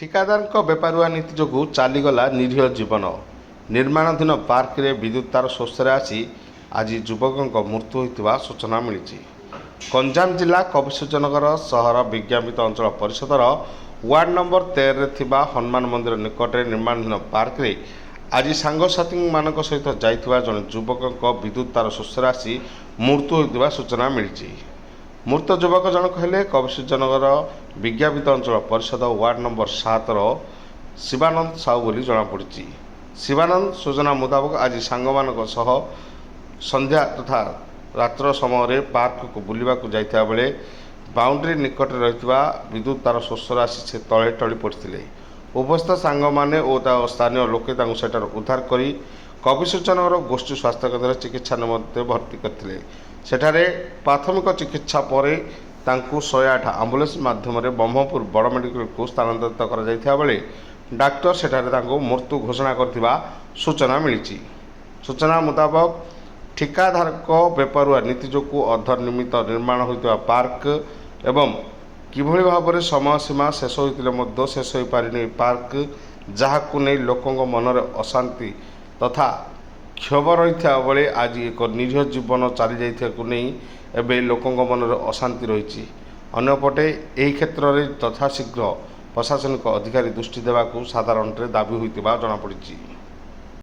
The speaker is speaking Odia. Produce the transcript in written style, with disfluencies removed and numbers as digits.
ଠିକାଦାରଙ୍କ ବେପରୁଆ ନୀତି ଯୋଗୁଁ ଚାଲିଗଲା ନିରୀହ ଜୀବନ। ନିର୍ମାଣାଧୀନ ପାର୍କରେ ବିଦ୍ୟୁତ୍ ତାର ଶୋଷରେ ଆସି ଆଜି ଯୁବକଙ୍କ ମୃତ୍ୟୁ ହୋଇଥିବା ସୂଚନା ମିଳିଛି। ଗଞ୍ଜାମ ଜିଲ୍ଲା କବିସୂର୍ଯ୍ୟନଗର ସହର ବିଜ୍ଞାପିତ ଅଞ୍ଚଳ ପରିଷଦର ୱାର୍ଡ ନମ୍ବର 13ରେ ଥିବା ହନୁମାନ ମନ୍ଦିର ନିକଟରେ ନିର୍ମାଣାଧୀନ ପାର୍କରେ ଆଜି ସାଙ୍ଗସାଥୀମାନଙ୍କ ସହିତ ଯାଇଥିବା ଜଣେ ଯୁବକଙ୍କ ବିଦ୍ୟୁତ୍ ତାର ଶୋଷରେ ଆସି ମୃତ୍ୟୁ ହୋଇଥିବା ସୂଚନା ମିଳିଛି। ମୃତ ଯୁବକ ଜଣକ ହେଲେ କବିସୂର୍ଯ୍ୟନଗର ବିଜ୍ଞାପିତ ଅଞ୍ଚଳ ପରିଷଦ ୱାର୍ଡ ନମ୍ବର 7ର ଶିବାନନ୍ଦ ସାହୁ ବୋଲି ଜଣାପଡ଼ିଛି। ଶିବାନନ୍ଦ ସୂଚନା ମୁତାବକ, ଆଜି ସାଙ୍ଗମାନଙ୍କ ସହ ସନ୍ଧ୍ୟା ତଥା ରାତ୍ର ସମୟରେ ପାର୍କକୁ ବୁଲିବାକୁ ଯାଇଥିବା ବେଳେ ବାଉଣ୍ଡ୍ରି ନିକଟରେ ରହିଥିବା ବିଦ୍ୟୁତ୍ ତାର ଶୋଷରେ ଆସି ସେ ତଳେ ଟଳି ପଡ଼ିଥିଲେ। ଉପସ୍ଥିତ ସାଙ୍ଗମାନେ ଓ ତା ସ୍ଥାନୀୟ ଲୋକେ ତାଙ୍କୁ ସେଠାରୁ ଉଦ୍ଧାର କରି କବିସୂର୍ଯ୍ୟନଗର ଗୋଷ୍ଠୀ ସ୍ୱାସ୍ଥ୍ୟକେନ୍ଦ୍ରରେ ଚିକିତ୍ସା ନିମନ୍ତେ ଭର୍ତ୍ତି କରିଥିଲେ। ସେଠାରେ ପ୍ରାଥମିକ ଚିକିତ୍ସା ପରେ ତାଙ୍କୁ 108 ଆମ୍ବୁଲାନ୍ସ ମାଧ୍ୟମରେ ବ୍ରହ୍ମପୁର ବଡ଼ ମେଡ଼ିକାଲକୁ ସ୍ଥାନାନ୍ତରିତ କରାଯାଇଥିବା ବେଳେ ଡାକ୍ତର ସେଠାରେ ତାଙ୍କୁ ମୃତ୍ୟୁ ଘୋଷଣା କରିଥିବା ସୂଚନା ମିଳିଛି। ସୂଚନା ମୁତାବକ, ଠିକାଦାରଙ୍କ ବେପରୁଆ ନୀତି ଯୋଗୁଁ ଅର୍ଦ୍ଧନିର୍ମିତ ନିର୍ମାଣ ହୋଇଥିବା ପାର୍କ ଏବଂ କିଭଳି ଭାବରେ ସମୟ ସୀମା ଶେଷ ହୋଇଥିଲେ ମଧ୍ୟ ଶେଷ ହୋଇପାରିନି ପାର୍କ, ଯାହାକୁ ନେଇ ଲୋକଙ୍କ ମନରେ ଅଶାନ୍ତି ତଥା କ୍ଷୋଭ ରହିଥିବା ବେଳେ ଆଜି ଏକ ନିରୀହ ଜୀବନ ଚାଲିଯାଇଥିବାକୁ ନେଇ ଏବେ ଲୋକଙ୍କ ମନରେ ଅଶାନ୍ତି ରହିଛି। ଅନ୍ୟପଟେ ଏହି କ୍ଷେତ୍ରରେ ଯଥାଶୀଘ୍ର ପ୍ରଶାସନିକ ଅଧିକାରୀ ଦୃଷ୍ଟି ଦେବାକୁ ସାଧାରଣରେ ଦାବି ହୋଇଥିବା ଜଣାପଡ଼ିଛି।